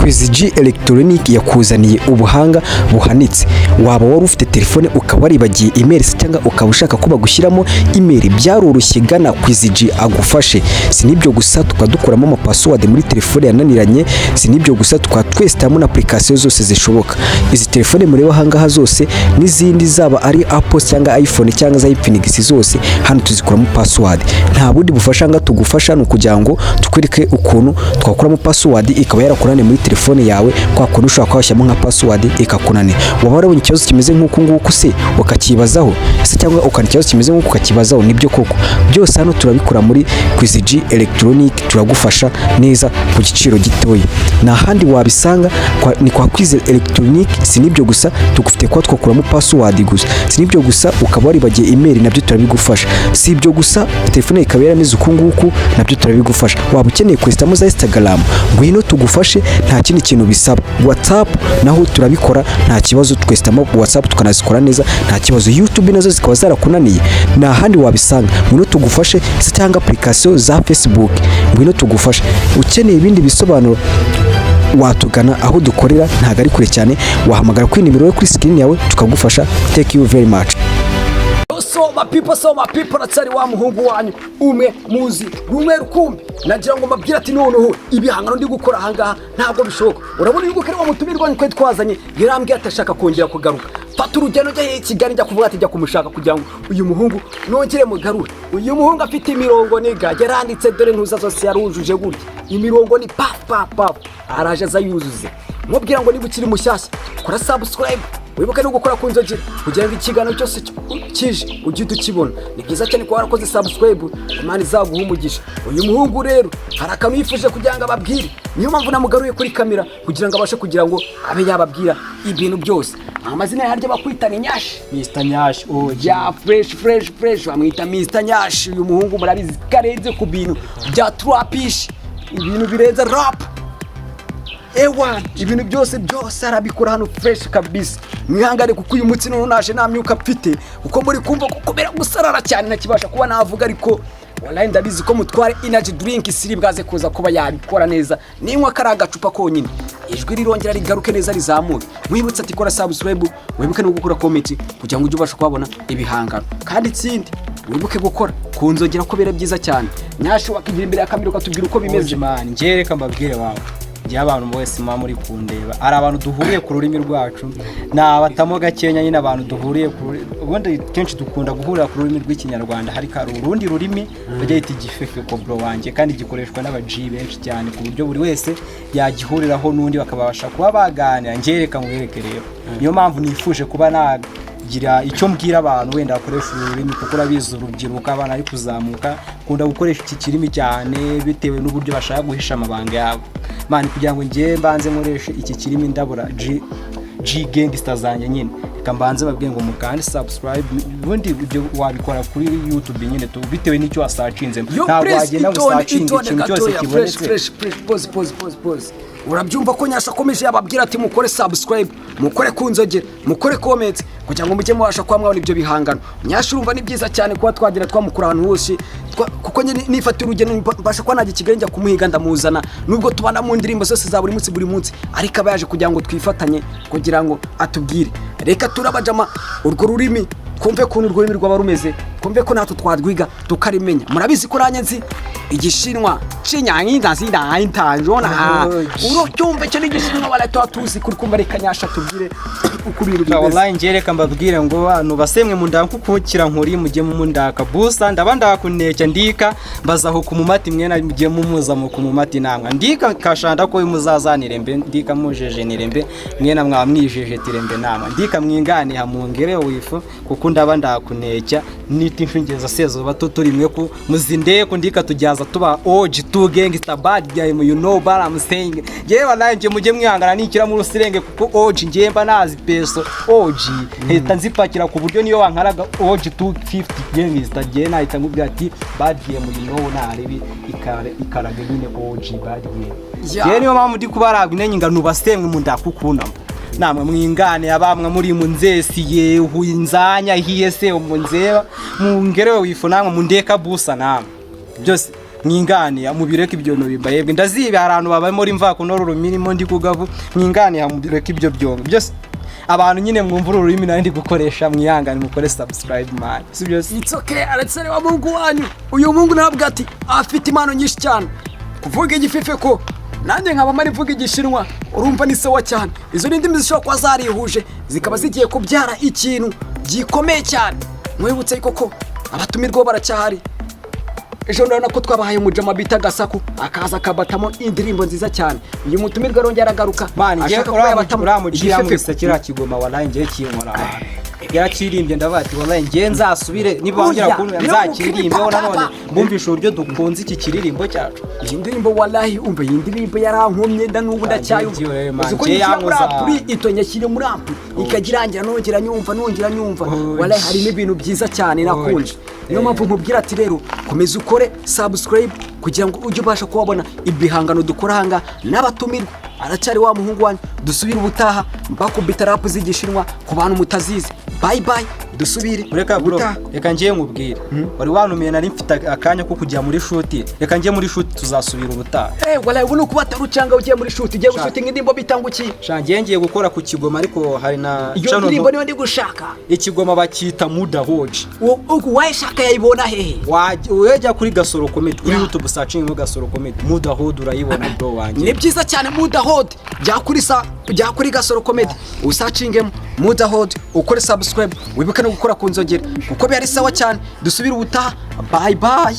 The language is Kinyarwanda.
Quiz Electronic yakuzaniye ubuhanga buhanitse. Waba wari ufite telefone ukaba waribagiye email se, cyangwa ukaba ushaka ko bagushyiramo email, byaroroshye, gana Quiz agufashe. Si n'ibyo gusa, tukaba dukuramo ama password muri telefone yananiranye. Si n'ibyo gusa, tukaba twesitamo na application zose zishoboka. Izi telefone mureba ahangaha zose n'izindi, zaba ari Apple cyangwa iPhone cyangwa za Infinix, zose hano tuzikuramo password. Nta bundi bufasha nga tugufasha, ni ukugira ngo tukwereke ukuntu twakuramo password ikaba yarakunaniye muri telefone yawe, kwa kuntu ushobora kuba washyiramo nka password ikakunanira. Waba warabonye ikibazo kimeze nk'uku nguku se ukakibazaho se, cyangwa ukana ikibazo kimeze nk'uku ukakibazaho? Nibyo koko, byose hano turabikora muri Quiz Electronic, turagufasha neza ku giciro gitoya. Nta handi wabisanga, ni kwa Quiz Electronic. Si n'ibyo gusa, tugufite kuba twakuramo password gusa. Si n'ibyo gusa, ukaba waribagiye email, nabyo turabigufasha. Si ibyo gusa, telefone ikaba yarameze uku nguku, nabyo turabigufasha. Waba ukeneye kwesitamo za Instagram, ngwino tugufashe, nta kindi kintu bisaba. WhatsApp naho turabikora, nta kibazo, twesitamo WhatsApp tukanazikora neza, nta kibazo. YouTube nazo zikaba zarakunaniye, nta handi wabisanga, ngwino tugufashe se, cyangwa application za Facebook, ngwino tugufashe. Ukeneye ibindi bisobanuro, watugana aho dukorera, ntabwo ari kure cyane. Wahamagara kuri nimero yo kuri screen yawe tukagufasha. Thank you very much. So my people, so my people, aracyari wa muhungu wanyu umwe muzi rumwe rukumbi. Nagira ngo mbabwire ati noneho ibihangano ndi gukora ahangaha ntabwo bishoboka. Urabona yuko ari wa mutumirwa twari twazanye, yarambwiye ati ashaka kongera kugaruka. Fata urugendo njya i Kigali, njya kuvuga ati njya kumushaka kugira ngo uyu muhungu nongere mugarure. Uyu muhungu afite imirongo niga yaranditse, dore ntuza zose yarujuje gutya, imirongo ni paf paf paf, araje aza yuzuze. Mubwira ngo niba ukiri mushyashya, kora subscribe, wibuke no gukora ku nzogera kugira ngo ikiganiro cyose kije ujye uhita ukibona. Ni byiza cyane kuba warakoze subscribe, Imana izaguha umugisha. Uyu muhungu rero hari akantu yifuje kugira ngo ababwire, niyo mpamvu namugaruye kuri kamera kugira ngo abashe kugira ngo abe yababwira ibintu byose. Amazina yaryo bakwita ni Nyashi? Mr Nyash OG. Ya, fresh fresh fresh, bamwita Mr Nyashi. Uyu muhungu murabizi karenze ku bintu bya trapish, ibintu birenze rap, ewa ibintu byose byose arabikora hano fresh kabisa. Mwihangane kuko uyu munsi noneho naje nta myuka mfite, kuko muri kumva ko kubera gusarara cyane ntakibasha kuba navuga, ariko wallahi ndabizi ko mutware energy drink siri bwaze kuza kuba yabikora neza. Ninywa kari agacupa konyine, ijwi rirongera rigaruke neza, rizamuke. Mwibutse ati kora subscribe, wibuke no gukora comment kugira ngo ujye ubasha kuhabona ibihangano, kandi ikindi wibuke gukora ku nzogera ko bera byiza cyane. Nyashi, wakigira imbere ya kamera ukatubwira uko bimeze. OG man, njye reka mbabwire wawe, njye abantu bose muba muri kundeba, hari abantu duhuriye ku rurimi rwacu, ni abatamo gakenya nyine, abantu duhuriye ku ubundi kenshi dukunda guhurira ku rurimi rw'Ikinyarwanda. Hari urundi rurimi bajya bita igifefeko, bro wanjye, kandi gikoreshwa n'aba G benshi cyane, ku buryo buri wese yagihuriraho n'undi bakabasha kuba baganira. Njye reka nkwereke rero, niyo mpamvu nifuje kuba nagira icyo mbwira abantu wenda bakoresha uru rurimi, kuko urabizi urubyiruko, abana bari kuzamuka, bakunda gukoresha iki kirimi cyane bitewe n'uburyo bashaka guhisha amabanga yabo. Man, kugira ngo njye mbanze nkoreshe iki kirimi, ndabura G G gangster zanjye nyine, reka mbanze babwiye ngo mukande subscribe. Ubundi ibyo wabikora kuri YouTube nyine tu, bitewe n'icyo wasacinze. Yo, ntabwo please, wagenda ngo itonde, usacinge itonde ikintu cyose gatoya, fresh, kibonetse. Fresh fresh, pause pause pause pause. Urabyumva ko Nyasha akomeje yababwira ati mukore subscribe, mukore ku nzogera, mukore comment kugira ngo mujye mubasha kuba mwabona ibyo bihangano. Nyasha, urumva ni byiza cyane kuba twagenda twamukura ahantu hose, kuko nyine nifata urugendo mbasha kuba najya i Kigali, njya kumuhiga ndamuzana, nubwo tubana mu ndirimbo zose za buri munsi buri munsi, ariko aba yaje kugira ngo twifatanye kugira ngo atubwire. Reka turabajama urwo rurimi, twumve ukuntu urwo rurimi rwaba rumeze, twumve ko natwe twarwiga tukarimenya. Murabizi ko nanjye nzi Igishinwa cinyangindazindaintanjona, urucyumve icyo ni Igishinwa baratuba tuzi kuri kumva. Reka Nyasha tubwire uko ibintu bimeze. Wallahi njye reka mbabwire ngo bantu basemwe mu ndakukukira nkuri mujye mu mundaka busa ndaba ndakuneka ndika mbazaho ku mumati mwena mujye mumuza mu ku mumati namwa ndika kashanda ko muzazanire mbe ndika mujeje nirembe mwena mwa mwijeje tirembe namwa ndika mwingane hamungere wifu kuko ndaba ndakuneka niti mfingeza sezo bato turi mwe ku muzindeko ndika tujyaza tuba OG two gangster bad guy, you know what I'm saying. Njye wallahi njye mujye mwihangana nikira mu rusirenge kuko OG njye mba nazi peso OG hita nzipakira ku buryo niyo wankaraga OG 250 gangster, njye nahita nkubwira ati bad game, you know, narebi ikaraga nyine OG bad game. Njye niyo mpamvu ndi kubaragwa inenyi ngo nubasemwe mu ndakukunama namwe mwingane abamwe muri mu nzesiye huinzanya hiye se umunzeba mungerewe wifu namwe mundeka busa namwe byose. Mwingane mubireke ibyo bintu bimbayebwe. Ndazibe hari abantu babaye muri mva kunora ururimi ndi kugavu. Mwingane mubireke ibyo byongo byose. Abantu nyine mwumva uru rurimi nari ndi gukoresha, mwihangane mukore subscribe, man, si byo se? It's okay. Aracyari wa mungu wanyu. Uyu mungu narabwira ati afite impano nyinshi cyane, kuvuga igifife ko nanjye nkaba mari mvuga Igishinwa, urumva ni sawa cyane. Izo ni indimi zishobora kuba zarihuje zikaba zigiye kubyara ikintu gikomeye cyane. Mwibutse yuko ko abatumirwa bo baracyahari. Ejo ndabona ko twabahaye umujama bita Gasaku, akaza akabatamo indirimbo nziza cyane. Uyu mutumirwa arongera aragaruka, Man, ngiye ashaka kuba yabatamo uramugira igifife. Yamwise kiriya kigoma, wallahi ngiye kinkora ahantu yarakirimbye. Ndavuga ati wallahi ngiye nzasubire niba wongera Burya, kuntu niyo nzakiririmbeho mukiri nanone, papa. mbumvishe uburyo dukunze iki kiririmbo cyacu. Iyi ndirimbo, wallahi, umva, iyi ndirimbo yarankomye, nda n'ubu ndacyayumva. Ngiye rero, man, Uzi ko ngiye nyishyira muri yankoza. ampuri, ito nyashyire muri ampuri ikajya irangira, nongera nyumva, nongera nyumva. Oh, Wallahi harimo ibintu byiza cyane nakunje. Niyo mpamvu nkubwira ati rero komeza ukore subscribe kugira ngo ujye ubasha kubabona ibihangano dukora ahangaha n'abatumirwa. Aracyari wa muhungu wanyu. Dusubire ubutaha mbakubita rap z'Igishinwa ku bantu mutazizi. Bye bye, dusubire Reka bro, ubutaha. Reka ngiye nkubwire, wari wanumiye, nari mfite akanya ko kujya muri shoot. Reka njye muri shoot, tuzasubira ubutaha. Eh, wallahi ubu ni ukuba atarucanga. Ugiye muri shoot, ugiye gushootinga indirimbo bitanga iki? Sha, ngiye ngiye gukora ku kigoma, ariko hari na Iyo channel. ndirimbo niyo ndi gushaka. Ikigoma bakita Muda Hoji. Uwayishaka yayibona hehe? Wajya kuri Gasoro Comedy kuri YouTube, searching mo Gasoro Comedy Muda Hoji, urayibona, bro wanjye. Ni byiza cyane. Mudahod, jya kuri sa, jya kuri Gasoro Comedy, usacingemo Mudahod, ukore subscribe, wibuke no gukora ku nzogera kuko byari sawa cyane. Dusubire ubutaha, bye bye.